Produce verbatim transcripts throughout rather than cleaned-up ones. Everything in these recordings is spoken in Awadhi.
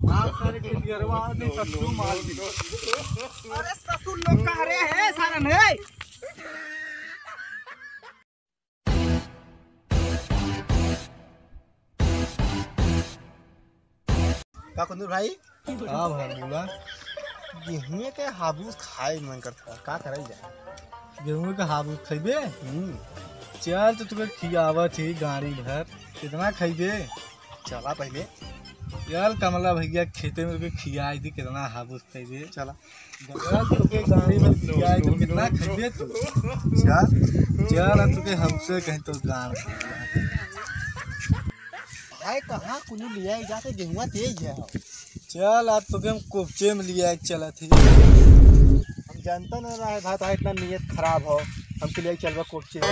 अरे ससुर लोग का रे है सारन है। का कुंदूर भाई? हाँ भाई, बोला। गेहूं के हाबूस खाए मन करता, का करल जाए? गेहूं के हाबूस खइबे? हम्म। चल, तो तुके खियावत ही गाड़ी भर, कितना खइबे? चला पहले। चल, कमला भैया खेते में तुके खियाई दी, कितना हाबूस खइबे? चला। गजरा तुके गाड़ी में खियाई तो कितना खइबे तू? चल। चल, अब तुके हमसे कहीं तो गाड़। भाई, कहाँ कुनु लिया जाते गेहुआ तेज है। चल, आज तुके हम कोपचे में लिया चलत ही। हम जानता न रहे भाई, तो इतना नियत खराब हो, हमके लिए चलबा कोपचे में।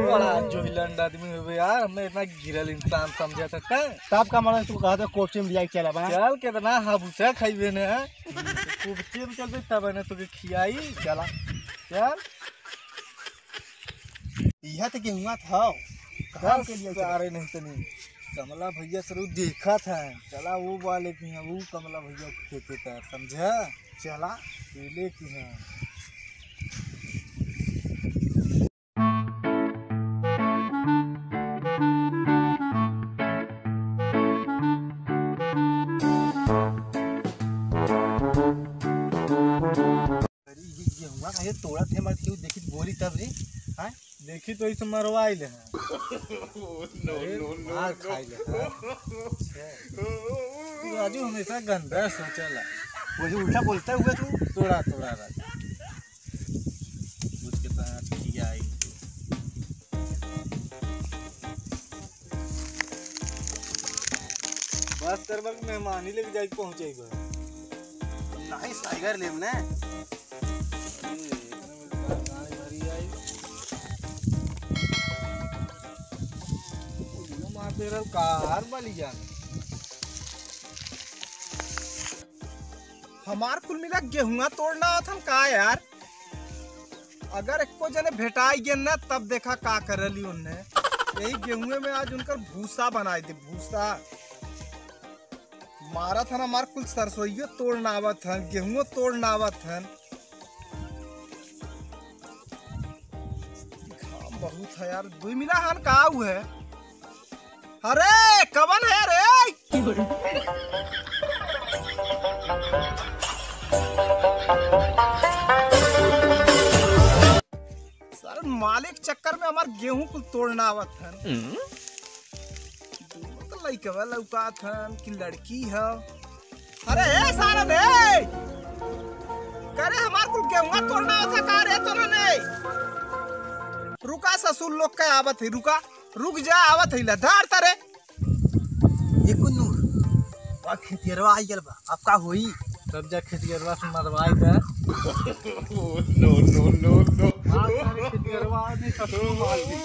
बड़ा जोहिलंड आदमी होबे यार, हमें इतना गिरल इंसान समझा था का? तब का मतलब तू कहते कोपचे में लिया चला बा? चल, कितना हाबूसा खइबे ने, हैं? कोपचे में चलबे तब ने तुके खियाई। चला। चल। यह तो गेहुआ था। काम के लिए चला। सारे नहीं तनी कमला भैया सरू देखा था। चला वो वाले की हैं, वो कमला भैया के खेते का, समझा? चला। ये ले की हैं। अरे, ये गेहुआ काहे तोड़त है, मत क्यों देखी बोली तब रे, हाँ? देखी तो इसे मरवाई ले हैं। No, अरे, no, no, मार no। खाई ले हैं। तू राजू हमेशा गंदा सोचला। वही उल्टा बोलता हुआ तू। तोड़ा, तोड़ा राजू। बुझ के तो आज किया आई। बस करबा के मेहमानी लेके जाके पहुंचेबा। नाइस टाइगर लेब ने। मार दे रहल कार वाली जान। हमार कुल मिला गेहुआ तोड़ना आवत हन का यार? अगर एको जने भेटाई गेन ना, तब देखा का करली उनने। यही गेहुए में आज उनकर भूसा बनाई दे, भूसा। मारत हन हमार कुल सरसोइयो तोड़ना आवत हन, गेहुओ तोड़ना आवत हन। घाम बहुत है यार। दुई मिला हन का उ है? अरे, कवन है रे? सर, मालिक चक्कर में हमार गेहूं कुल तोड़ना आवत हन। हम्म। दोनों तो लइकवा लौकात हन कि लड़की है। अरे, ए सारा दे। करे हमार कुल गेहुआ तोड़ना आवत है का रे तोरा ने? रुका ससुर लोग का आवत है, रुका। रुक जा, आवत है, ला, धार तारे। ये कुन्नू, बा खेतियरवा आई गल बा, अब का होई? तब जा खेतियरवा से मरवाई दे। No, no, no, no। मार सारे खेतियरवा, नहीं ससुर मार दी।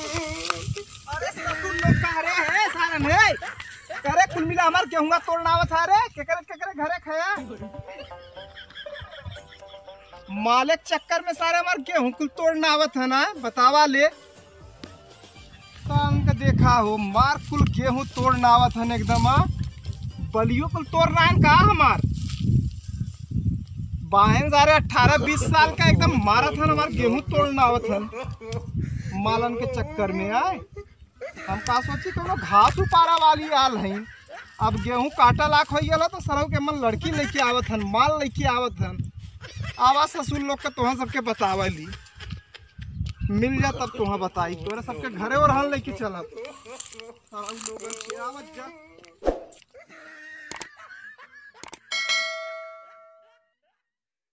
अरे ससुर लोग का रे है, सारन है। करे कुल मिला हमार गेहुआ तोड़ना आवत है रे, केकरे, केकरे घरे खाया? मालिक चक्कर में सारे हमार गेहूं कुल तोड़ना आवत है ना, बतावा ले। तंग देखा हो, मार कुल गेहूं तोड़ना आवत हन एकदम, आ? बलियो कुल तोड़ रहा है का हमार? बाहन सारे अठारह बीस साल का एकदम मारत हन, हमार गेहूं तोड़ना आवत हन। मालन के चक्कर में आए। हम का सोची, कोनो घास उपारा वाली आल हईन। अब गेहूं काटा लाख होई गला, तो सरऊ के मन लड़की लेके आवत हन, माल लेके आवत हन। आवा ससुर लोग के तोहन सबके बतावा ली। मिल जा तब तोहा बताई, तोरे सबके घरे ओरहन लेके चलब। सारा लोगन के आवत जा।